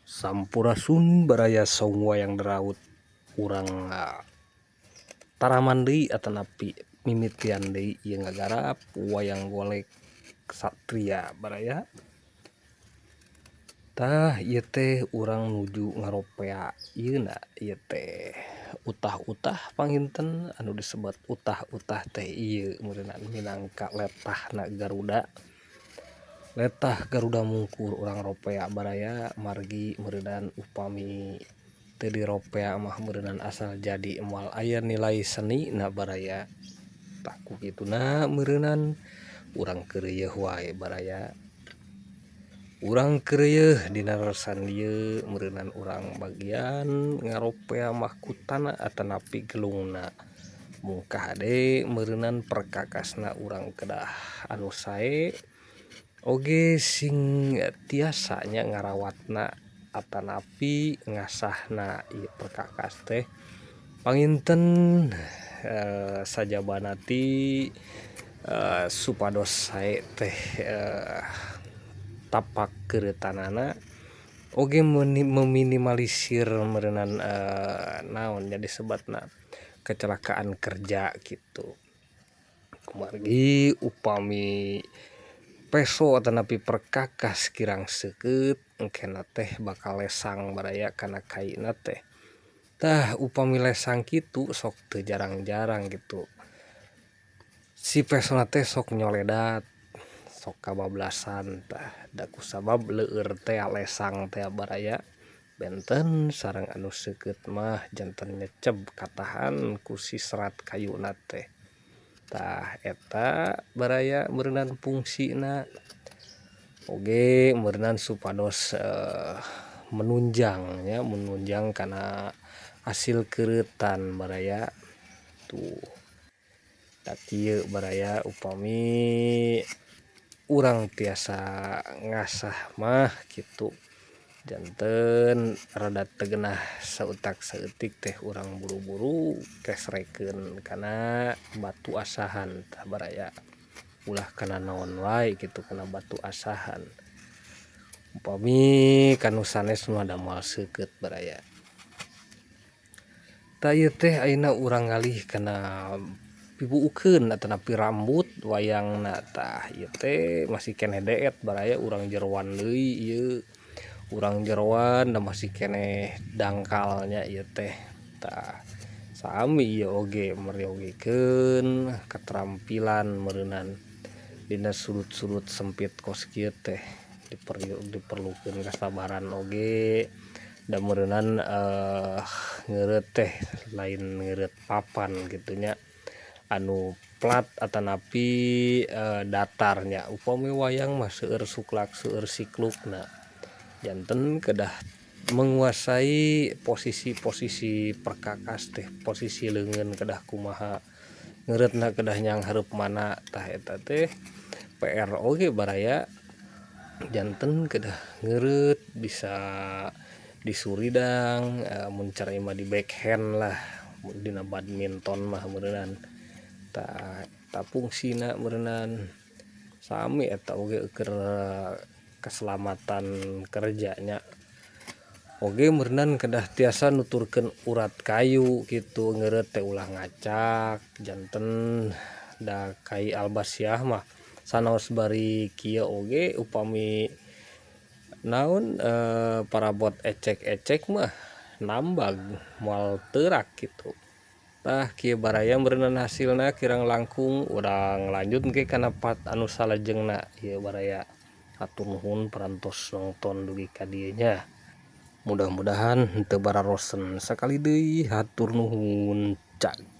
Sampurasun baraya saung wayang deraut urang taraman deui atanapi mimitian deui ieu ngagarap wayang golek Satria baraya. Tah ieu teh urang nuju ngaropea ieuna ieu teh utah-utah panginten anu disebat utah-utah teh ieu meureunna minangka letahna Garuda. Letah Garuda mungkur urang ropea baraya margi meureunan upami teu diropea mah meureunan asal jadi moal aya nilai seni na baraya. Tah ku kituna meureunan urang keureuyeung wae baraya. Urang keureuyeung dina resan ieu meureunan urang bagian ngaropea mahkutana atanapi gelungna. Mung kahade meureunan perkakasna urang kedah anu sae oge sing tiasa nya ngarawatna atanapi ngasahna ieu perkakas teh. Panginten sajabana ti supados sae teh tapak keureutanana oge meminimalisir meureunan naon nya disebatna kecelakaan kerja kitu. Kumargi upami peso atanapi perkakas kirang seukeut engkena teh bakal lesang baraya kana kaina teh. Tah upami lesang kitu sok teu jarang-jarang gitu. Si pesona teh sok nyoledat sok kabablasan tah da kusabab leueur teh lesang teh baraya benten sareng anu seukeut mah janten nyeceb katahan ku si serat kayuna teh. Tah eta baraya meureunan fungsina oge meureunan supados menunjang nya menunjang kana hasil keureutan baraya tuh. Tah kieu baraya upami urang tiasa ngasah mah kitu janten rada teu geunah sautak saeutik teh urang buru-buru kesrekeun kana batu asahan tah baraya. Ulah kana naon wae kitu kana batu asahan. Upami kanu sanes mah da moal seukeut baraya. Tah ieu teh ayeuna urang ngalih kana pibuukeun atanapi rambut wayangna. Tah ieu teh masih keneh deet baraya urang jeroan deui ieu. Urang jeroan da masih keneh dangkalnya ieu teh. Tah sami ieu oge meryogikeun keterampilan meureunan dina sudut-sudut sempit kos kieu teh diperlukeun kasabaran oge da meureunan ngeureut teh lain ngeureut papan kitu nya anu plat atanapi datarnya. Upami wayang mah seueur suklak seueur siklukna janten kedah menguasai posisi-posisi perkakas teh posisi leungeun kedah kumaha ngeureutna kedah nyanghareup mana. Tah eta teh PR oge baraya janten kedah ngeureut bisa disuridang mun cara mah di backhand lah dina badminton mah meureunan. Tah eta fungsina meureunan sami eta oge keur keselamatan kerjanya oge meureunan kedah tiasa nuturkeun urat kayu kitu ngeureut teh ulah ngacak janten da kai albasiah mah sanaos bari kieu oge upami naon parabot ecek-ecek mah nambag moal teurak kitu. Tah kieu baraya meureunan hasilna kirang langkung urang lanjut engke kana part anu salajengna ieu baraya. Hatur nuhun parantos nonton dugi ka dieu nya. Mudah-mudahan henteu bararosen sakali deui hatur nuhun cageur.